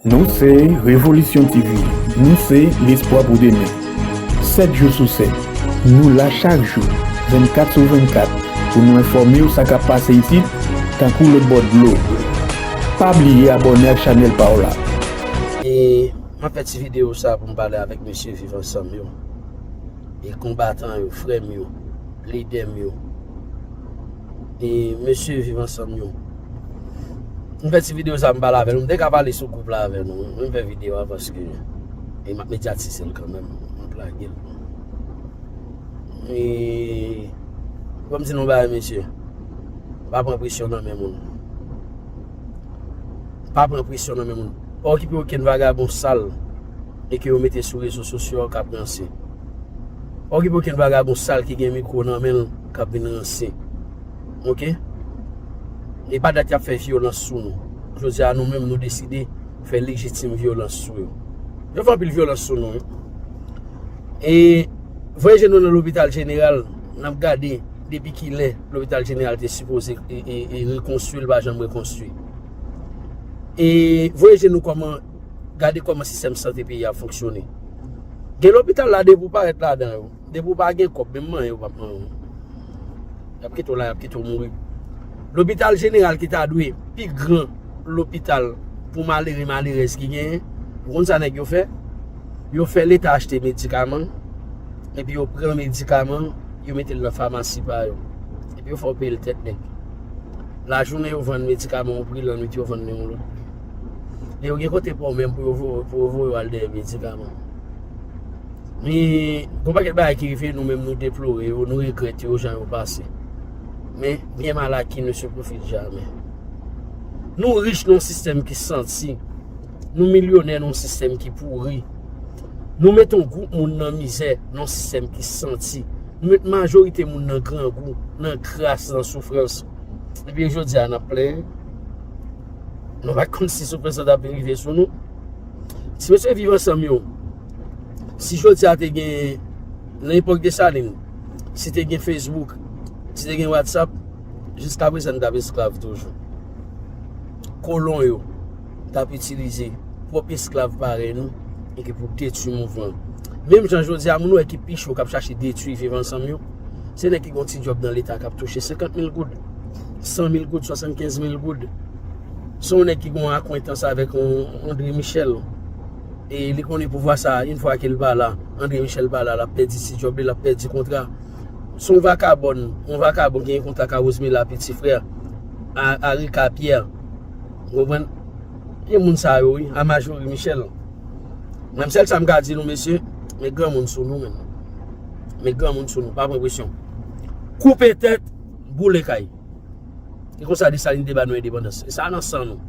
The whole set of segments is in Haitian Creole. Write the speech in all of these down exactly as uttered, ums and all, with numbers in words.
Nou se Revolisyon T V, nou se lespwa pou demen. Sèt jou sou sèt, nou la chak jou, vennkat sou vennkat, pou nou enfòme w sa k ap pase isit, tankou lòt bò dlo. Pa bliye abòne ak chanèl pa w la. E m ap fè ti videyo sa pou m pale avèk mesye Viv Ansanm yo. E konbatan yo, frè m yo, lidè m yo, e mesye Viv Ansanm yo. M fè ti videyo sa, m pale avè nou. M te ka pale sou gwoup la avè nou. M fè videyo a paske e m ap medyatize l kanmenm. M ap lage l. E ban m di nou bagay, mesye. Pa pran presyon nan men moun. Pa pran presyon nan men moun. Pa okipe okenn vagabon sal e ke yo mete sou rezo sosyo yo k ap ranse. Pa okipe okenn vagabon sal ki gen mikwo nan men l k ap vin ranse. Oke? E pa dat y ap fè vyolans sou nou. Jodi a, nou menm, nou deside fè lejitim vyolans sou yo. Yo fè anpil vyolans sou nou, wi. E voye je nou nan lopital jeneral, n ap gade depi kilè lopital jeneral te sipoze e, e, e rekonstwi, l pa janm rekonstwi. E voye je nou kòman, gade kòman sistèm sante peyi a fonksyone. Gen lopital la, depi w parèt ladan yo, depi w pa gen kòb, menm manyen yo p ap manyen w. Y ap kite w la, y ap kite w mouri. Lopital jeneral ki ta dwe pi gran lopital pou malere, malerèz ki genyen, ou konn sa nèg yo fè? Yo fè Leta achte medikaman, epi yo pran medikaman, yo mete l nan famasi pa yo. Epi yo fè w peye l tèt nèg. Lajounen yo vann medikaman yon pri, lannwit yo vann li yon lòt pri. E yo gen kote pa w menm pou yo vo-, pou yo voye w al dèyè medikaman. Men, gon pakèt bagay ki rive nou menm, nou deplore yo, nou regrèt yo, jan yo pase. Men, bien mal acquis ne se profite jamais. Nou rich nan yon sistèm ki santi. Nou milyonè nan yon sistèm ki pouri. Nou met yon gwoup moun nan mizè nan yon sistèm ki santi. Nou met majorite moun nan grangou, nan kras, nan soufrans. Epi jodi a, n ap plenyen. Nou pa konn si soufrans lan t ap rive sou nou. Ti mesye Viv Ansanm yo, si jodi a te gen nan epòk Desalin, si te gen Facebook, si te gen WhatsApp, jiska prezan n t ap esklav toujou. Kolon yo t ap itilize pwòp esklav parèy nou e ki pou detwi mouvman. Menm jan jodi a, moun ou wè ki pi cho k ap chache detwi Viv Ansanm yo, se nèg ki gon ti djòb nan Leta k ap touche senkant mil goud, san mil goud, swasannkenz mil goud. Se yon nèg ki gon akwentans avèk yon André Michel. E li konnen pouvwa sa, yon fwa ke l pa la, André Michel pa la, l ap pèdi ti djòb li, l ap pèdi kontra. Se yon vakabòn, yon vakabon ki gen kontak a Rosemela Petit Frère, a, a Rika Pierre. Ou konprann? Gen moun sa yo, wi, a Majorie Michel. Menm sèl sa m ka di nou, mesye, met granmoun sou nou, menm. Met granmoun sou nou, pa pran presyon. Koupe tèt, boule kay. E konsa Desalin te ba nou endepandans. E sa nan san nou.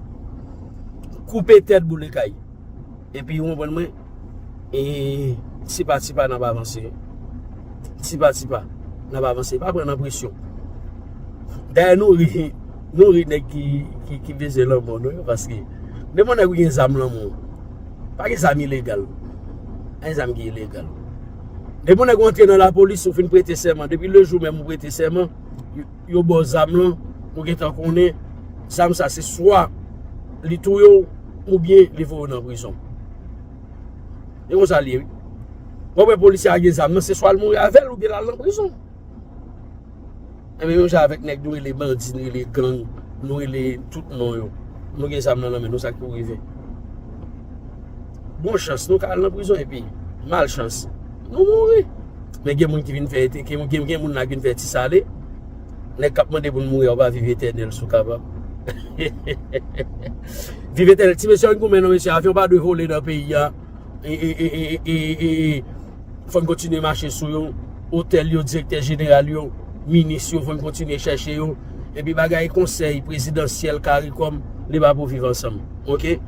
Koupe tèt, boule kay. Epi, ou konprann mwen? E tipa tipa n ap avanse. Tipa tipa n ap avanse. Pa pran nan presyon. Dayè, nou ri, nou ri nèg ki, ki, ki bezwen lanmò nou yo, paske depi yon nèg ou gen zam lan men w, pa gen zam ilegal. Pa gen zam ki ilegal. Depi yon nèg ou antre nan lapolis, ou fin prete sèman. Depi le jou menm ou prete sèman, yo, yo ba w zam lan, ou gentan konnen zam sa se swa li touye w oubyen li voye w nan prizon. E konsa l ye, wi. W ap wè polisye a gen zam nan, se swa l mouri avè l oubyen l al nan prizon. Enben, menm jan avèk nèg nou rele bandi, nou rele gang, nou rele tout non yo. Nou gen zam nan nan men nou, sa k pou rive? Bon chans, nou ka al nan prizon, epi malchans, nou mouri. Men gen moun ki vin fè, gen, gen, gen moun la ki vin fè ti sale. Nèg k ap mande pou n mouri a, ou pa viv etènèl si w kapab. Viv etènèl. Ti mesye, ann goumen non, mesye. Avyon pa dwe vole nan peyi a. E, e, e, e, e, e, e, fò n kontinye mache sou yo. Otèl yo, direktè jeneral yo, minis yo, fò n kontinye chèche yo. Epi bagay konsèy prezidansyèl, CARICOM, li pa pou Viv Ansanm. Oke?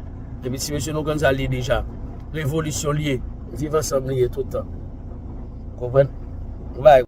Epi ti mesye, nou konn sa l ye deja. Revolisyon l ye. Viv Ansanm li ye tout tan. Konprann? Bay.